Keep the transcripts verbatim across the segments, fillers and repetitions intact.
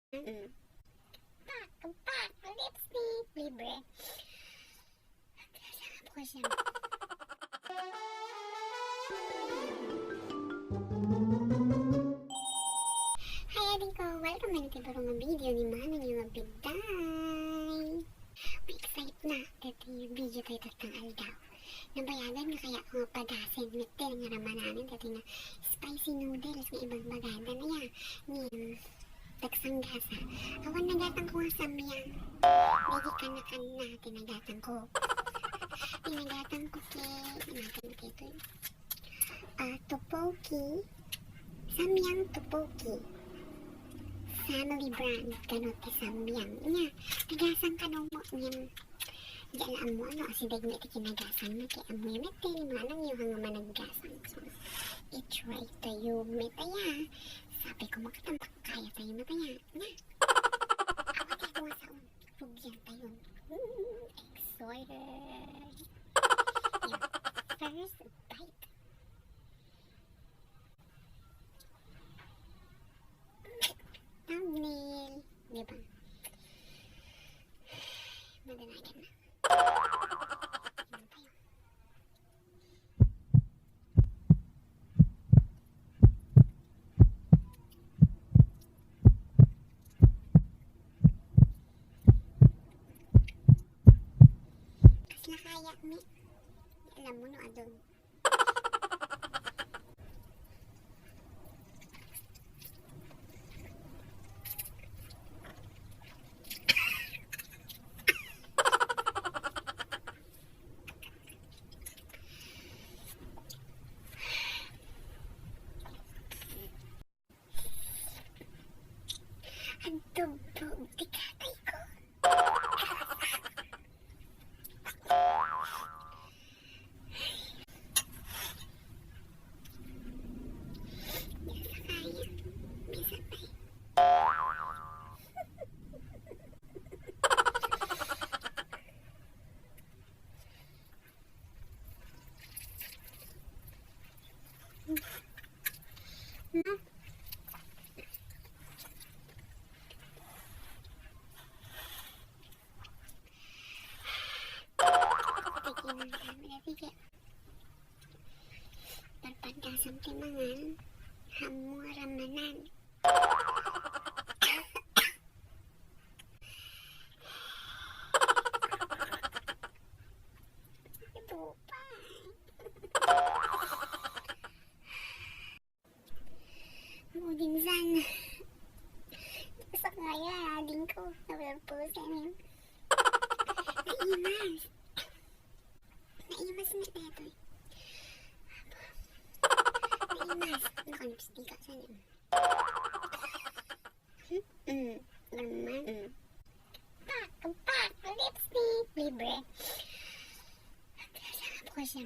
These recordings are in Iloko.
Mm. Pak, pak, lipstick, libre. Ang gasa nga po siya. Hi, ading ko. Welcome back iti baro nga video ni Manang nga Bigday. Ma-excite na dati video tayo tattang aldaw. Nabayagan nga kaya ko nga pagasen, metten nga ramananen dati nga spicy noodles nga ibang bagadan. Aya, ngem, tagsang gasa. Awan nagatang ko nga samyang. Dagiti kanna-kanna ti nagatang ko. Ti nagatang ko ket, nagatang ko ket, ah, tteokbokki, samyang tteokbokki. Family brand, kano ti samyang. Nya, tagasang kano mo, ngem, di alam mo, ano, asideg mo iti kinagasang na, kay amoy met, ti manang yu nga managgasang. So, i-try tayo, met, aya. Sabi ko, makatamak kaya tayo, met, aya. Nya, awat ako nga sao. Rugian tayo. Excited. Yan. First bite. Thumbnail. Di ba? Madanagan na. Yan tayo. Kasla kaya mi. Alam mo no, adun. Ang tubo, ti katay ko. Sige, pagpagkasam ti mangan, hammo ramanan. Ito pa. Ang udinsan. Sakaya, ading ko. Nawalan po sa amin. Naimas. Naimas nga detoy. Naimas. Nakalipstick ka sa niya. Mm, normal. Mm. Pak, pak, lipstick, libre. Ang gasa nga po siya.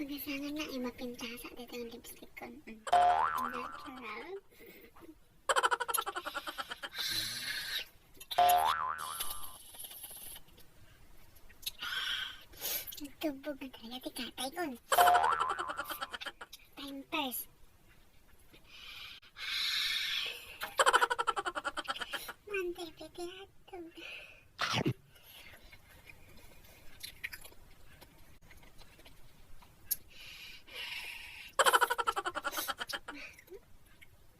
Magasangan na ay mapintasa dito ang lipstick ko. Mm. Natural. Tubog na talaga ti katay ko. Time first. Mantay, pwede ato.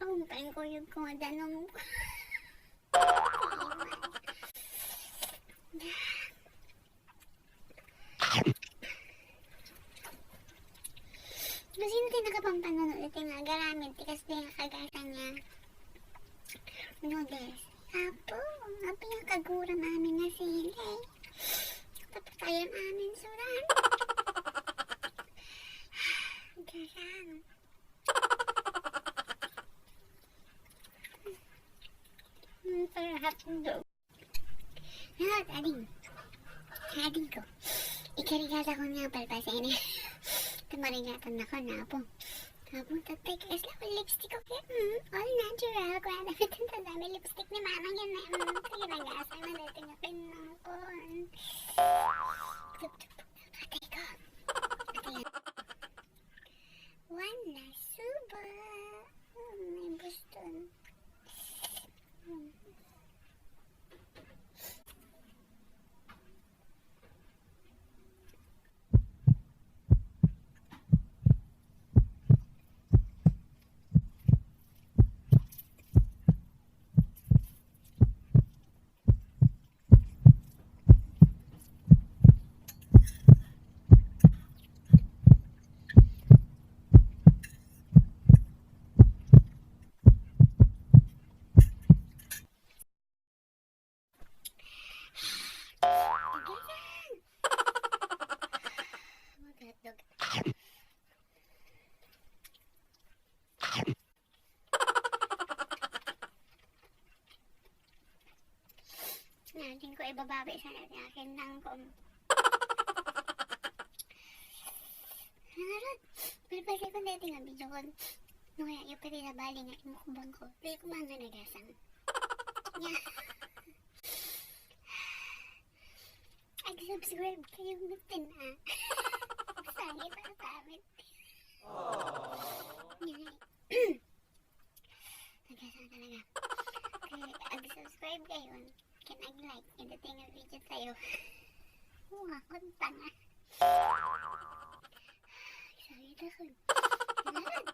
Oh, ang kuyog ko nga danong. No, sino ti nakapampanuno iti nga agaramid ti kasdi nga kagasan nga noodles? Apo, apay nga kaguram amin nga sili. Tapos tayo amin suran. Garang. Ang sarap daw. Nga, ading. Ading ko. Ika Karigata ko nga palpasene. Tamarigatan na ko, napo. Napo, tatay, kaya sila ko lipstick ko kaya, mm, all natural. Kaya dami, dami lipstick ni Manang yan na, mm, kaya nag-aasay man dito nga pinangkon. Tup, tup, tup, atay ko. Atay. One na suba. Mm, may Boston. Mm. Mag-hotdog. Natin ko ibabawi sa natin akin lang kung nangarot. Pero pwede ko dati nga video ko. No, kaya yung pwede na bali nga imukbang ko. Di ko man nanagasang. Nya. Ag-subscribe kayo natin, ah. Sangit ang sabi. Nya. Nagkasama talaga. Kaya ag-subscribe kayo. Ken ag-like. Ken dati nga video tayo. Mga kontang ah. Sabi ko, lahat.